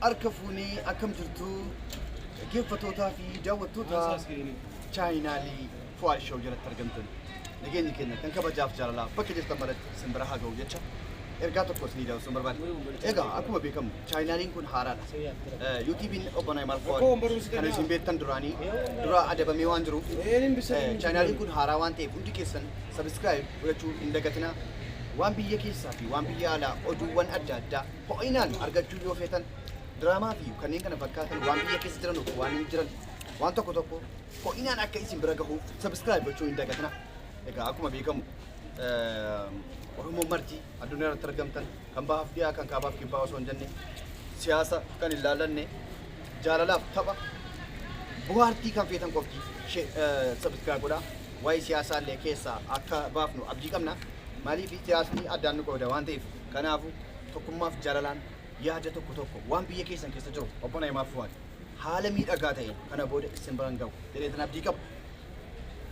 Harka fuunee akkam jirtu, dhaggeeffattootaa fi daawwattoota chaayinaalii Fuwaad Show jalatti argamtan? Nageenyi keenya kan kabajaaf jaalalaa bakka jirtan maratti isin bira haa ga'u jecha ergaa tokko isinii dabarsuun barbaade. Egaa akkuma beekamu chaayinaaliin kun haaraadha. Yuutuubiin obbo Naayimaar Fuwaad kan isin beektan duraanii dura adabamee waan jiruuf, chaayinaaliin kun haaraa waan ta'eef hundi keessan subscribe godhachuu hin dagatinaa. Waan biyya keessaa fi waan biyya alaa oduuwwan adda addaa ho'inaan argachuu yoo feetan, diraamaa fi kanneen kana fakkaatan, waan biyya keessa jiran, waan hin jiran, waan tokko tokko ho'inaan akka isin bira gahuuf subscribe gochuu hin dagatinaa. Egaa akkuma beekamu Oromoo marti addunyaa irratti argamtan, kan bahaaf dhiyaa, kan kaabaaf kibbaa osoo hin jenne, siyaasa kan hin laallanne, jaalalaaf tapha bohaartii kan feetan qofti subscribe godhaa. Waa'ee siyaasaa illee keessaa akka baafnu abdii qabna. Maaliif, siyaasni addaan nu qooda waan ta'eef. Kanaafuu tokkummaaf jaalalaan yaada tokko tokko waan biyya keessan keessa jiru obbo Naayimaar Fuwaad haala miidhagaa ta'een kana booda isin biran ga'u jedheetan abdii qabu.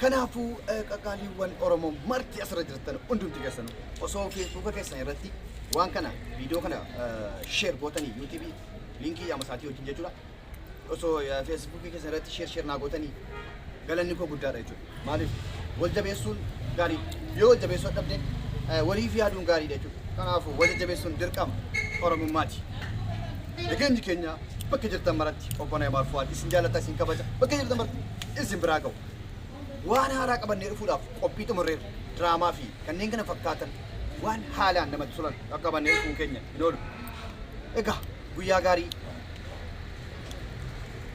Kanaafuu qaqaaliiwwan Oromoo marti asirra jirtan hundumti keessanuu osoo Feesbuuka keessan irratti waan kana, viidiyoo kana share gootanii, yuutuubii liinkii amasaatii wajjin jechuudha. Osoo Feesbuukii keessan irratti share share naa gootanii galanni koo guddaadha jechuudha. Maaliif, wal jabeessuun gaarii, yoo wal jabeessuu dhabde waliif yaaduun gaariidha jechuudha. Kanaafuu wal jajjabeessuun dirqama Oromummaati. Nageenyi keenya bakka jirtan maratti, obbo Naayimaar Fuwaad isin jaallata, isin kabaja, bakka jirtan maratti isin biraa ga'u. Waan haaraa qabannee dhufuudhaaf qophii xumurreerra. Diraamaa fi kanneen kana fakkaatan waan haalaan namatti tolan qaqqabannee dhufuun keenya hin oolu. Egaa guyyaa gaarii.